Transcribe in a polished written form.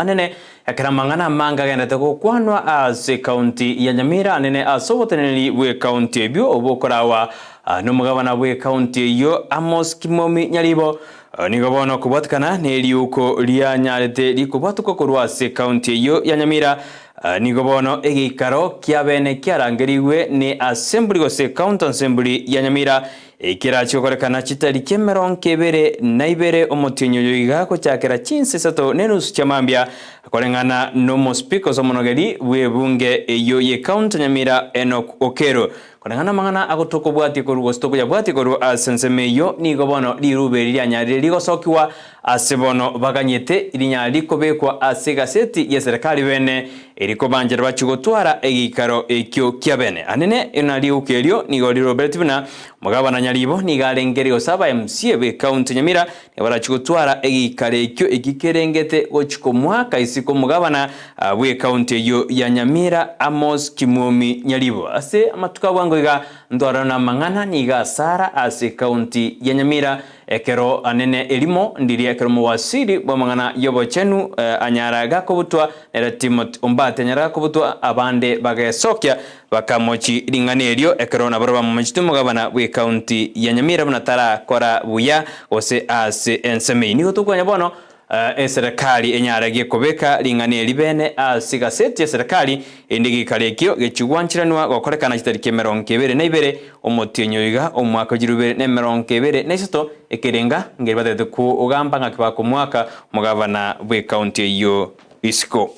Anene, ekero amang'ana amange agenderete gokwanwa ase ekaunti ya Nyamira anene ase oboteneneri bw'ekaunti ebio obokorawa nomogabana bw'ekaunti eyio Amos Kimomi Nyaribo nigo bono okobwatekana neriuko rianyarete rikobwatokwa korwa ase ekaunti eyio ya Nyamira nigo bono egeikaro kiabene kiarangerigwe ne assembly gose county assembly ya Nyamira Ekerache gokorekana chitariki emerongo ebere na ibere omotienyi oyo iga gochakera chinsa isato na enusu chia mambia, koreng'ana n'omospika ase omonogeri bw'ebunge eyio y'ecounty ya Nyamira Enock Okello. Koreng'ana namang'ana agotokobwatia korwa gose tokoyabwatia korwa ase ensemo eyio, nigo bono riruba eri rianyarire rigosokigwa ase bono baganyete rinyare rikobekwa ase egaseti y'eserekari bene erikobanchera bachie gotwara egeikaro ekio kia bene. Anene na riguko erio nigo riroberetie buna omogabana Nyaribo nigo arenge gose aba MCA b'ecounty Nyamira nigo barachie gotwara egeikaro ekio ekio kerengete gochia komoaka isiko omogabana bw'ecounty eyio ya Nyamira Amos Kimwomi Nyaribo. Ase amatuko a bwango iga ntwarora namang'ana nigo asara ase ecounty ya Nyamira Ekero anene erimo ndiria ekero omowasiri bw'amang'ana y'obochenu anyara gakobutwa, nere Timoti Ombati anyara gakobutwa, abande bagesokia bakamochi ring'ana erio, ekero naboro bamomochete omogabana bw'ecounty ya Nyamira buna tarakora buya gose ase ensemo eyio. Nigo tokwanya bono Eserekari enyare kobeka ring'ana eri bene ase egaseti y'eserekari, erinde geikaro ekio gechigwancheranwa gokorekana chitariki emerongo ebere na ibere omotienyi oyo iga omwaka o chilifu ibere na emerongo ebere na isato, ekerenga nkeri batagete kogamba ng'aki bakomoaka omogavana bw'ecounty eyio isiko.